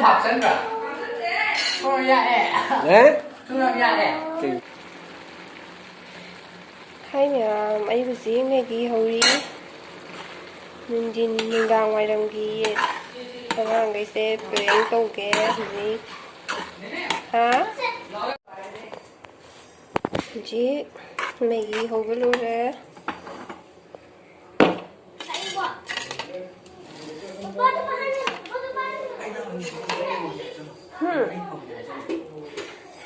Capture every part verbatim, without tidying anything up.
ꯍꯥꯞꯆꯟꯕ꯭ꯔꯥ? ꯊꯨꯝ ꯌꯥꯛꯑꯦ꯫ ꯑꯦ? ꯊꯨꯝ ꯌꯥꯛꯑꯦ꯫ ꯀꯩ? ꯍꯥꯏ ꯃꯌꯥꯝ, ꯑꯩ ꯍꯧꯖꯤꯛ ꯃꯦꯒꯤ ꯍꯧꯔꯤ꯫ ꯅꯨꯡꯊꯤꯟ ꯅꯨꯡꯗꯥꯡ ꯋꯥꯏꯔꯝꯒꯤ ꯑꯉꯥꯡꯈꯩꯁꯦ prank ꯇꯧꯒꯦ ꯍꯧꯖꯤꯛ꯫ ꯍꯥ? ꯍꯧꯖꯤꯛ ꯃꯦꯒꯤ ꯍꯧꯕ ꯂꯣꯏꯔꯦ꯫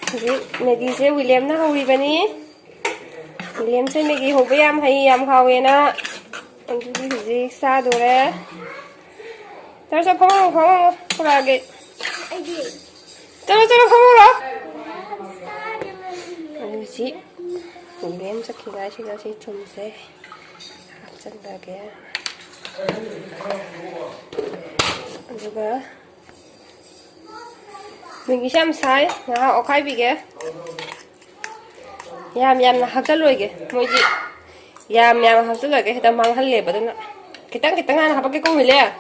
ꯍꯧꯖꯤꯛ ꯃꯦꯒꯤꯁꯦ ꯋꯤꯂꯤꯌꯝꯅ ꯍꯧꯔꯤꯕꯅꯤ꯫ ꯋꯤꯂꯤꯌꯝꯁꯦ ꯃꯦꯒꯤ ꯍꯧꯕ ꯌꯥꯝ ꯍꯩ, ꯌꯥꯝ ꯍꯥꯎꯋꯦꯅ꯫ ꯑꯗꯨꯗꯤ ꯍꯧꯖꯤꯛ ꯆꯥꯗꯣꯔꯦ꯫ ꯆꯠꯂꯣ, ꯆꯠꯂꯣ, ꯐꯝꯃꯣ, ꯐꯝꯃꯣ, ꯄꯨꯔꯛꯑꯒꯦ꯫ ꯆꯠꯂꯣ, ꯆꯠꯂꯣ, ꯐꯝꯃꯨꯔꯣ꯫ ꯑꯗꯨ ꯍꯧꯖꯤꯛ ꯋꯤꯂꯤꯌꯝ ꯆꯠꯈꯤꯉꯥꯏꯁꯤꯗ ꯁꯤ ꯊꯨꯝꯁꯦ ꯍꯥꯞꯆꯤꯜꯂꯒꯦ꯫ ꯑꯗꯨꯒ ꯃꯦꯒꯤꯁꯦ ꯌꯥꯝ ꯁꯥꯏ, ꯉꯥꯏꯍꯥꯛ ꯑꯣꯠꯈꯥꯏꯕꯤꯒꯦ꯫ ꯌꯥꯝ ꯌꯥꯝꯅ ꯍꯥꯞꯆꯜꯂꯣꯏꯒꯦ, ꯃꯣꯏꯗꯤ ꯌꯥꯝ ꯌꯥꯝꯅ ꯍꯥꯞꯆꯜꯂꯒ ꯍꯦꯛꯇ ꯃꯥꯡꯍꯜꯂꯦꯕ, ꯑꯗꯨꯅ ꯈꯤꯇꯪ ꯈꯤꯇꯪ ꯍꯥꯟꯅ ꯍꯥꯞꯄꯛꯀꯦꯀꯣ, ꯃꯤꯂꯦ꯫ ꯑꯥ꯫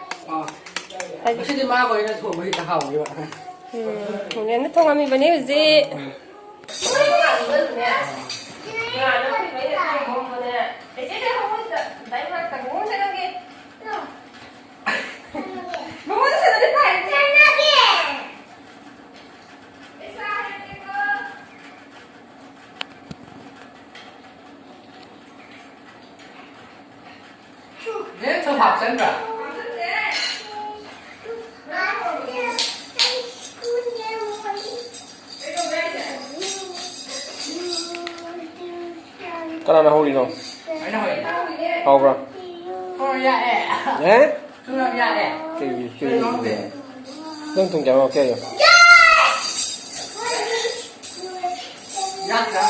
ꯍꯥꯏꯗꯤ ꯉꯁꯤꯗꯤ ꯃꯥꯒ ꯑꯣꯏꯅ ꯊꯣꯡꯕ ꯍꯦꯛꯇ ꯍꯥꯎꯋꯦꯕ꯫ ꯎꯝ, ꯃꯤꯂꯦꯅ ꯊꯣꯡꯉꯝꯃꯤꯕꯅꯤ ꯍꯧꯖꯤꯛ꯫ ꯅꯦ, ꯊꯨꯝ ꯍꯥꯞꯆꯟꯕ꯭ꯔꯥ? ꯀꯅꯥꯅ ꯍꯧꯔꯤꯅꯣ? ꯑꯩꯅ ꯍꯧꯔꯤꯅꯦ꯫ ꯍꯥꯎꯕ꯭ꯔꯥ? ꯍꯣꯏ, ꯌꯥꯛꯑꯦ꯫ ꯑꯦ? ꯊꯨꯝ ꯌꯥꯝ ꯌꯥꯛꯑꯦ꯫ ꯀꯩꯒꯤ? ꯀꯩꯒꯤ? ꯀꯩꯅꯣ ꯈꯪꯗꯦ꯫ ꯅꯪ ꯊꯨꯝ ꯀꯌꯥꯝ ꯌꯥꯛꯀꯦ ꯍꯥꯏꯅꯣ? ꯌꯥꯛꯇ꯭ꯔꯥ?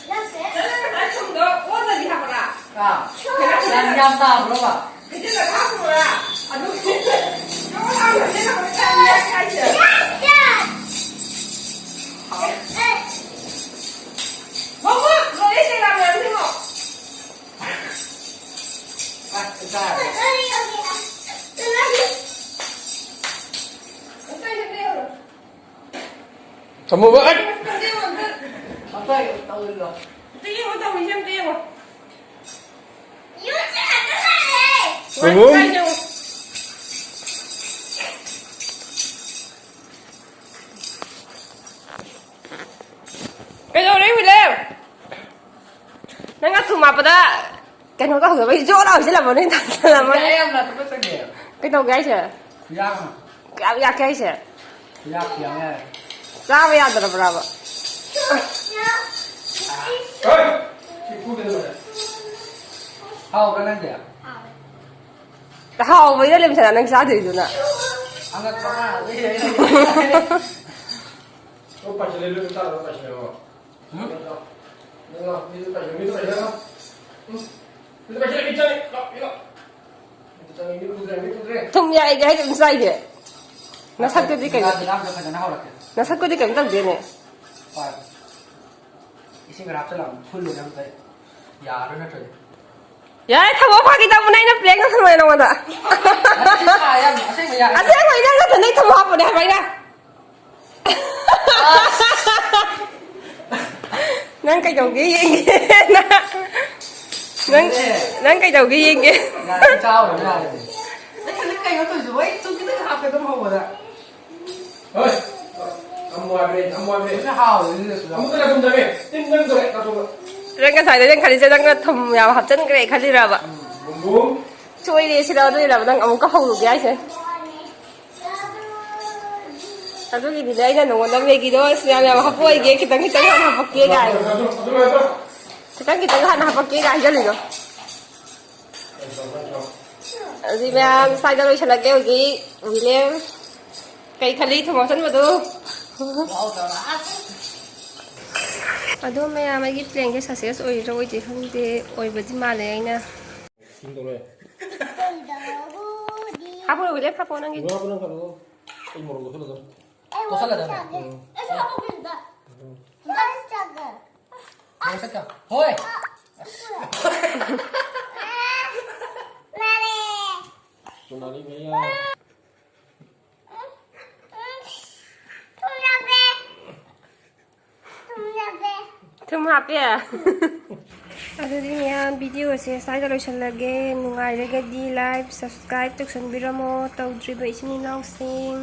ꯅꯪ ꯉꯁꯥꯏ ꯊꯨꯝꯗꯣ ꯑꯣꯟꯅꯗꯤ ꯍꯥꯞꯄ꯭ꯔꯥ? ꯑꯥ꯫ ꯌꯥꯝ, ꯌꯥꯝ ꯇꯥꯕ꯭ꯔꯣꯕ? ꯍꯩꯖꯤꯜꯂꯒ ꯍꯥꯞꯄꯨꯔꯥ? ꯑꯗꯨ ꯌꯥꯛꯑꯦ ꯍꯥꯏꯁꯦ꯫ ꯃꯃꯥ, ꯂꯣꯏꯔꯦ, ꯀꯩꯅꯥ ꯃꯌꯥꯝꯁꯤꯡꯉꯣ꯫ ꯑꯁ, ꯆꯥꯔꯦ꯫ ꯊꯝꯃꯣꯕ꯫ ꯑꯩ! ꯑꯝꯇ ꯌꯦꯡꯉꯣ, ꯇꯧꯔꯤꯗꯣ꯫ ꯑꯝꯇ ꯌꯦꯡꯉꯣ, ꯇꯧꯔꯤꯁꯦ ꯑꯝꯇ ꯌꯦꯡꯉꯣ꯫ ꯌꯨꯝꯁꯦ ꯉꯥꯛꯇ ꯁꯥꯔꯦ꯫ ꯕꯨꯕꯨ꯫ ꯀꯥꯏꯗꯅꯣ? ꯀꯩꯗꯧꯔꯦ, ꯋꯤꯂꯦꯝ? ꯅꯪ ꯑꯊꯨꯝ ꯍꯥꯞꯄꯗ ꯀꯩꯅꯣ ꯇꯧꯗꯕꯩ ꯖꯣ ꯂꯥꯎ ꯍꯩꯖꯤꯜꯂꯝꯃꯅꯤ, ꯊꯥꯖꯤꯜꯂꯝꯃꯅꯤ꯫ ꯌꯥꯏ, ꯌꯥꯝꯅ ꯑꯇꯣꯞꯄ ꯆꯪꯉꯦ꯫ ꯀꯩꯗꯧꯒꯦ ꯍꯥꯏꯁꯦ? ꯈꯨꯌꯥꯝ ꯑꯃ꯫ ꯀꯌꯥꯝ ꯌꯥꯛꯀꯦ ꯍꯥꯏꯁꯦ? ꯈꯨꯌꯥꯛ ꯈꯨꯌꯥꯝ ꯌꯥꯏ꯫ ꯆꯥꯕ ꯌꯥꯗ꯭ꯔꯕ꯭ꯔꯕ? ꯍꯣꯏ! ꯁꯤ ꯐꯨꯗꯅ ꯂꯣꯏꯔꯦ꯫ ꯍꯥꯎꯕ꯭ꯔꯥ ꯅꯪꯗꯤ? ꯍꯥꯎꯕꯩꯗ ꯂꯦꯝꯁꯅ ꯅꯪ ꯆꯥꯗꯣꯏꯗꯨꯅ꯫ ꯑꯉꯛꯄ ꯑꯃ ꯂꯩꯔꯦ꯫ ꯑꯣ, ꯄꯥꯏꯁꯤꯜꯂꯦ, ꯂꯣꯏ ꯆꯥꯔꯣ, ꯄꯥꯏꯁꯤꯜꯂꯦ, ꯑꯣ꯫ ꯎꯝ? ꯅꯪ ꯂꯥꯎ, ꯃꯤꯗꯨ ꯄꯥꯏꯁꯤꯜꯂꯣ, ꯃꯤꯗꯨ ꯄꯥꯏꯁꯤꯜꯂꯣ꯫ ꯎꯝ꯫ ꯃꯤꯗꯨ ꯄꯥꯏꯁꯤꯜꯂꯣ, ꯃꯤ ꯆꯪꯉꯦ, ꯂꯥꯎ, ꯃꯤ ꯂꯥꯎ꯫ ꯃꯤꯗꯨ ꯆꯪꯉꯦ, ꯃꯤ ꯄꯨꯗ꯭ꯔꯦ, ꯃꯤ ꯄꯨꯗ꯭ꯔꯦ꯫ ꯊꯨꯝ ꯌꯥꯛꯏꯒꯦ ꯍꯥꯏꯗꯤ ꯑꯗꯨꯝ ꯆꯥꯏꯒꯦ꯫ ꯅꯁꯛꯇꯨꯗꯤ ꯀꯩꯅꯣ? ꯉꯥꯗꯤ ꯂꯥꯝꯗ ꯐꯖꯅ ꯍꯧꯔꯛꯀꯦ꯫ ꯅꯁꯛꯇꯨꯗꯤ ꯀꯩꯝ ꯇꯧꯗꯦꯅꯦ꯫ ꯍꯣꯏ꯫ ꯏꯁꯤꯡ ꯈꯔ ꯍꯥꯞꯆꯤꯜꯂꯛꯑꯣ, ꯐꯨꯜꯂꯨ ꯅꯪ ꯀꯩ? ꯌꯥꯔꯣꯏ ꯅꯠꯇ꯭ꯔꯗꯤ꯫ ꯌꯥꯔꯦ, ꯊꯝꯃꯣ, ꯐꯥꯒꯤ ꯇꯧꯕꯅꯦ, ꯑꯩꯅ prank ꯇꯧꯁꯟꯕꯅꯦ ꯅꯉꯣꯟꯗ꯫ ꯅꯠꯇꯦ, ꯁꯤ ꯁꯥ ꯌꯥꯝ ꯑꯁꯦꯡꯕ ꯌꯥꯔꯦ꯫ ꯑꯁꯦꯡꯕꯩ ꯅꯪ ꯅꯊꯟꯗꯩ ꯊꯨꯝ ꯍꯥꯞꯄꯅꯦ ꯍꯥꯏꯕ ꯑꯩꯅ꯫ ꯅꯪ ꯀꯩꯗꯧꯒꯦ ꯌꯦꯡꯒꯦ? ꯅꯪ, ꯅꯪ ꯀꯩꯗꯧꯒꯦ ꯌꯦꯡꯒꯦ? ꯌꯥꯔꯦ, ꯆꯥꯎꯔꯣ, ꯌꯥꯔꯦ꯫ ꯅꯪ ꯀꯩꯅꯣ ꯇꯧꯔꯤꯁꯤꯕꯣ? ꯑꯩ ꯆꯨꯝ ꯈꯤꯇꯪ ꯍꯥꯞꯀꯦ ꯑꯗꯨꯝ ꯍꯧꯕꯗ꯫ ꯍꯣꯏ꯫ ꯊꯝꯃꯣ ꯍꯥꯏꯕꯅꯦ, ꯊꯝꯃꯣ ꯍꯥꯏꯕꯅꯦ꯫ ꯁꯤꯅ ꯍꯥꯎꯕꯅꯤꯅ ꯁꯤꯗ꯫ ꯑꯃꯨꯛꯇ ꯊꯝꯗꯕꯅꯦ꯫ ꯇꯤꯟ ꯆꯪꯗꯣꯔꯦ, ꯅꯥꯇꯣꯟꯗ꯫ ꯅꯪ ꯉꯁꯥꯏꯗꯩ ꯅꯪ ꯈꯜꯂꯤꯁꯦ ꯅꯪꯅ ꯊꯨꯝ ꯌꯥꯝ ꯍꯥꯞꯆꯤꯟꯈ꯭ꯔꯦ ꯈꯜꯂꯤꯔꯕ? ꯎꯝ, ꯕꯨꯝ ꯕꯨꯝ꯫ ꯁꯣꯏꯔꯦ ꯁꯤꯔ ꯑꯗꯨꯏꯔꯕ ꯅꯪ ꯑꯃꯨꯛꯀ ꯍꯧꯔꯨꯒꯦ ꯍꯥꯏꯁꯦ? ꯑꯗꯨꯒꯤꯗꯤꯅꯦ ꯑꯩꯅ ꯅꯉꯣꯟꯗ ꯃꯦꯒꯤꯗꯣ ꯌꯥꯝ ꯌꯥꯝ ꯍꯥꯞꯄꯛꯑꯣꯏꯒꯦ, ꯈꯤꯇꯪ ꯈꯤꯇꯪ ꯍꯥꯟꯅ ꯍꯥꯞꯄꯛꯀꯦ ꯀꯥꯏ꯫ ꯈꯤꯇꯪ ꯈꯤꯇꯪ ꯍꯥꯟꯅ ꯍꯥꯞꯄꯛꯀꯦ ꯀꯥꯏ ꯍꯥꯏꯖꯜꯂꯤꯗꯣ꯫ ꯑꯗꯨꯗꯤ ꯃꯌꯥꯝ ꯁ꯭ꯋꯥꯏꯗ ꯂꯣꯏꯁꯤꯜꯂꯒꯦ ꯍꯧꯖꯤꯛ꯫ ꯋꯤꯂꯤꯌꯝ, ꯀꯩ ꯈꯜꯂꯤ ꯊꯨꯝ ꯍꯥꯞꯆꯟꯕꯗꯨ? ꯑꯗꯣ ꯃꯌꯥꯝ, ꯑꯩꯒꯤ prankꯁꯦ success ꯑꯣꯏꯔꯤꯔꯥ ꯑꯣꯏꯗꯦ ꯈꯪꯗꯦ, ꯑꯣꯏꯕꯗꯤ ꯃꯥꯜꯂꯦ꯫ ꯑꯩꯅ ꯍꯥꯞꯄꯣ, ꯋꯤꯂꯤꯌꯝ, ꯍꯥꯞꯄꯣ ꯅꯪꯒꯤ꯫ ꯉꯥ ꯄꯨꯔꯥ ꯀꯩꯅꯣ, ꯑꯩ ꯃꯣꯔꯣꯛ ꯇꯣꯠꯁꯜꯂꯗꯝꯅꯤ꯫ ꯇꯣꯠꯁꯜꯂꯗꯝꯅꯤ꯫ ꯎꯝ꯫ ꯃꯣꯔꯣꯛ ꯁꯠꯇ꯫ ꯍꯣꯏ꯫ ꯁꯣꯅꯥꯂꯤ ꯃꯌꯥ꯫ ꯊꯨꯝ ꯍꯥꯞꯄꯦ꯫ ꯑꯗꯨꯗꯤ ꯃꯌꯥꯝ, ꯚꯤꯗꯤꯑꯣꯁꯦ ꯁ꯭ꯋꯥꯏꯗ ꯂꯣꯏꯁꯤꯜꯂꯒꯦ꯫ ꯅꯨꯡꯉꯥꯏꯔꯒꯗꯤ like, subscribe ꯇꯧꯁꯟꯕꯤꯔꯝꯃꯣ, ꯇꯧꯗ꯭ꯔꯤꯕ ꯏꯆꯤꯟ ꯏꯅꯥꯎꯁꯤꯡ꯫